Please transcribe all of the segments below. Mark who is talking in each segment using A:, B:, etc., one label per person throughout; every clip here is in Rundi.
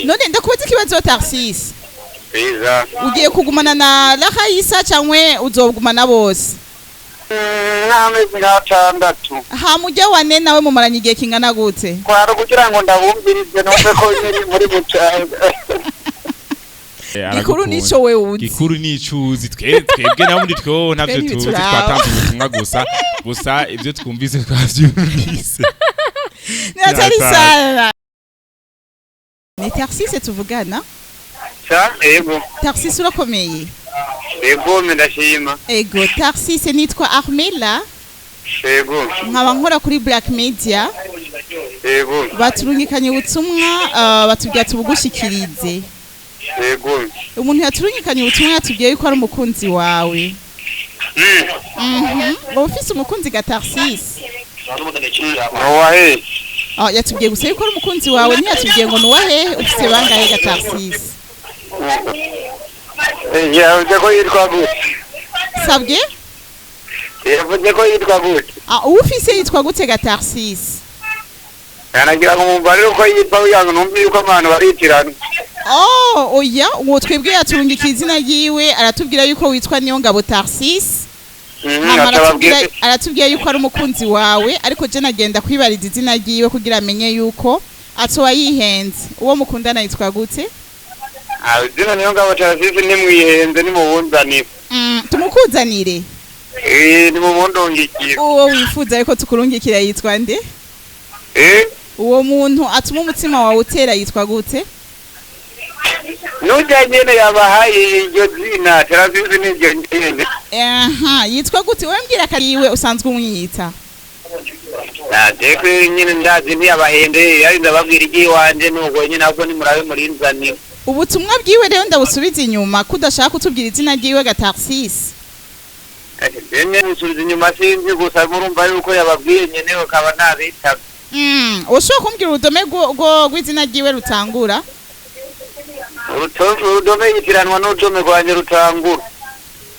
A: None ndakubaza ikibazo, Tarsis.
B: Biza.
A: Ugiye kugumana na Rahayisa canke uzogumana bose?
B: N'amezi nk'atandatu.
A: Hamujya wane nawe mumaranye igihe kingana gute?
B: Kwari kugira ngo ndabumvirize numve ko nyiri muri buca.
A: Gikuru nico wewe uzi.
C: Gikuru nico uzi. Twebwe nawe muri two ntavyo
A: Twe
C: tuzi.
A: ntibituraba.
C: Twatanze ubutumwa gusa gusa, ibyo twumvise twavyumvise.
A: Natali.
C: Natali.
A: Sana ni Tarsis tuvugana?
B: Sa, ego.
A: Tarsis, urakomeye?
B: Ego, ndashima.
A: Ego Tarsis, nitwa Armela.
B: Ego.
A: Nkaba nkora kuri Black Media.
B: Ego.
A: Baturungikanye ubutumwa, batubwira tubugushikirize.
B: Ego.
A: Umuntu yaturungikanye ubutumwa yatubwiye yuko ari umukunzi wawe. Wowe ufise umukunzi ga Tarsis?
B: Nuwahe?
A: Ah, yatubwiye gusa yuko ari umukunzi wawe, ntiyatubwiye ngo nuwa hehe. Ufise bangahe ga Tarsis?
B: Yavuze ko yitwa gute?
A: Sabwe?
B: Yavuze ko yitwa gute?
A: Ah, uwufise yitwa gute ga Tarsis?
B: Yanagira ngo mumbarire uko yitwa kugira ngo numve yuko abantu baritirana.
A: Oh, oya, uwo twebwe yaturungikiye izina ryiwe, aratubwira yuko witwa Niyongabo Tarsis. Hama aratubwira yuko ari umukunzi wawe, ariko je nagenda kwibariza izina ryiwe kugira amenye yuko atoba yihenze. Uwo mukundana yitwa gute?
B: Ah, izina niyo ngabo Tarasisi, nimwihenze nimubunzanire.
A: Tumukuzanire?
B: Eh, nimubundungikire.
A: Uwo wifuza yuko tukurungikira yitwa nde?
B: Eh.
A: Uwo muntu atuma umutima wawe utera yitwa gute?
B: Nujya nyene yabahaye iryo zina Tarasisi niryo nyene.
A: Aha, yitwa gute? Wewe mbwira kariwe usanzwe umwita.
B: Natwe nyine ndazi ntiyabahende, yari ndababwira iry'iwanje nuko nyine ahubwo nimurabe murinzanire.
A: Ubutumwa bwiwe rero ndabusubiza inyuma ko udashaka kutubwira izina ryiwe ga Tarsis?
B: Nyene musubiza inyuma sinzi, gusa murumva yuko yababwiye nyene ukaba nabitavye.
A: Ushobora kumbwira urudome rw'izina ryiwe rutangura?
B: Urudome yitiranwa n'urudome rwanje rutangura.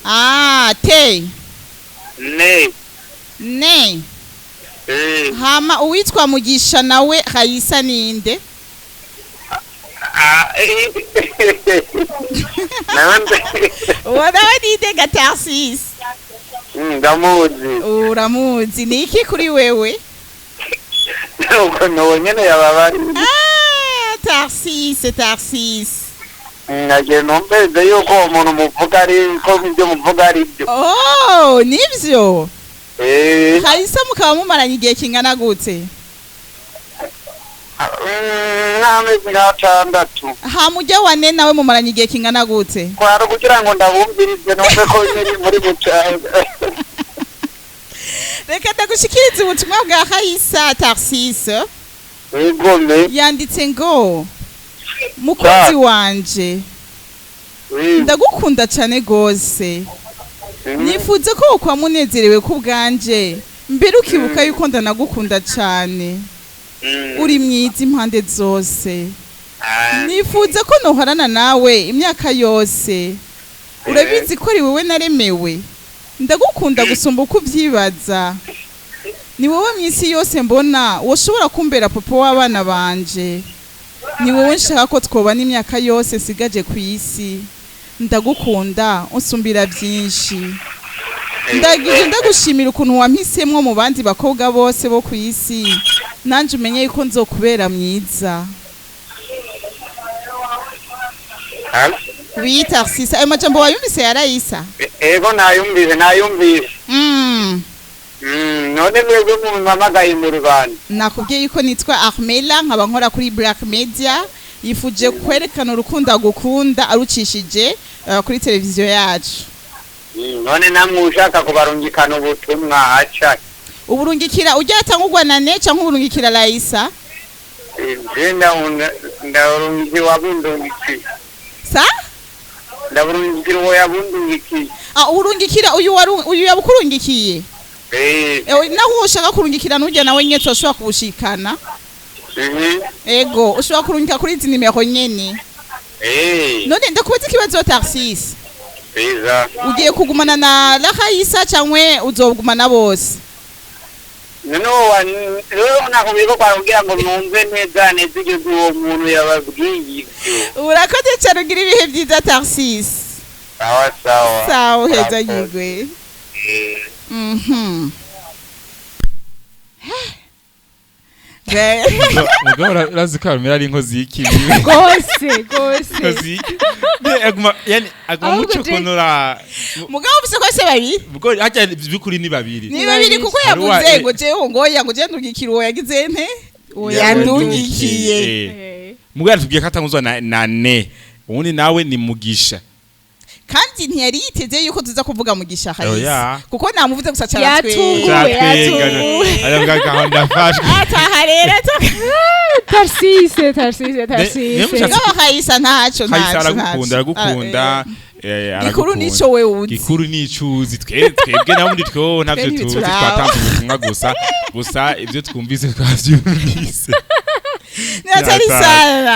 A: Ah, T?
B: Ne.
A: Ne?
B: Eh.
A: Hama uwitwa Mugisha nawe Hayisa ninde?
B: Ah, eh. Nawe
A: Uwo nawe ninde ga Tarsis?
B: Ndamuzi.
A: Uramuzi, ni iki kuri wewe?
B: Nuko nuwo nyene yababari.
A: Ah, Tarsis, Tarsis.
B: Nagiye numvise yuko uwo muntu muvuga ari ko ibyo muvuga ari byo.
A: Oh, nivyo?
B: Eh.
A: Hayisa mukaba mumaranye igihe kingana gute?
B: N'amezi nk'atandatu.
A: Hamujya wane nawe mumaranye igihe kingana gute?
B: Kwari kugira ngo ndabumvirize numve ko nyiri muri buca.
A: Reka ndagushikirize ubutumwa bwa Hayisa, Tarsis.
B: Igome.
A: Yanditse ngo: "Mukunzi wanje, ndagukunda cyane gose. Nifuza ko wokwama unezerewe ku bwanje, mbere ukibuka yuko ndanagukunda cyane. Uri mwiza impande zose. Nifuza ko nohorana nawe imyaka yose. Urabizi ko ari wowe naremewe. Ndagukunda gusumba uko ubyibaza. Ni wowe mu isi yose mbona woshobora kumbera papa w'abana banje. Ni wowe nshaka ko twobana imyaka yose nsigaje ku isi. Ndagukunda unsumbira byinshi. Ndagije ndagushimira ukuntu wampisemwo mu bandi bakobwa bose bo ku isi. Nanje umenye yuko nzokubera mwiza." Oui, Tarsis, ayo majambo wayumvise yarayisa?
B: Ego, nayumvise, nayumvise. None mwebwe mumpamagaye mu rubanda?
A: Nakubwiye yuko nitwa Armela, nkaba nkora kuri Black Media. Yifuje kwerekana urukundo agukunda arucishije kuri televiziyo yacu.
B: None namwe ushaka kubarungikana ubutumwa aca?
A: Uburungikira ujya atangurwa na ne canke uburungikira Raisa?
B: Je ndaburungikira uwabundungikiye.
A: Sa?
B: Ndaburungikira uwo yabundungikiye.
A: Ah, uburungikira uyu uyu yabukurungikiye?
B: Eh.
A: Ewe, naho ushaka kurungikira nujya nawe nyene turashobora kubushikana. Ego, ushobora kurungika kuri izi nimero nyene. None ndakubaza ikibazo, Tarsis.
B: Biza.
A: Ugiye kugumana na Rahaisa canke uzogumana bose?
B: Noneho rero nakubwiye ko kwakubwira ngo numve neza neza ibyo uwo muntu yababwiye ibyo.
A: Urakoze cyane, ugira ibihe byiza, Tarsis.
B: Sawa sawa.
A: Sawa, uheza
B: Urakoze.
A: yigwe. Mhm.
C: Mugabo urazi ko Armel ari inkozi y'ikibi.
D: Gose gose.
C: Inkozi y'ikibi. Aguma, yani aguma
D: Ahubwo
C: muco konora.
A: Mugabo ufise ko se babiri.
C: Ubwo hajya by'ukuri ni babiri.
A: Ni babiri, kuko
C: Hari uwa-
A: yavuze ngo jewe ngoya ngo je ndungikira uwo yagize nte, uwo yandungikiye.
C: Mugabo yatubwiye ko atanguzwa na ne, ubundi nawe ni Mugisha.
A: Kandi ntiyari yiteze yuko tuza kuvuga Mugisha Harisi,
C: Oya.
A: kuko namuvuze gusa
D: Yatunguwe.
A: caratwe.
D: Yatunguwe.
C: Aravuga gahunda afashwe.
A: Ataha rero.
D: Tarsise, Tarsise, Tarsise.
C: Niyo mushatsi-
A: Mugabo Hayisa ntaco.
C: Hayisa
A: Ntaco.
C: aragukunda, aragukunda.
A: Gikuru
C: Aragukunda.
A: nico we uzi.
C: Gikuru nico uzi. Twebwe nawe muri two ntavyo
A: Twe
C: tuzi.
A: ntibituraba.
C: Twatanze ubutumwa gusa. Gusa ibyo twumvise twavyumvise.
A: Natari sana.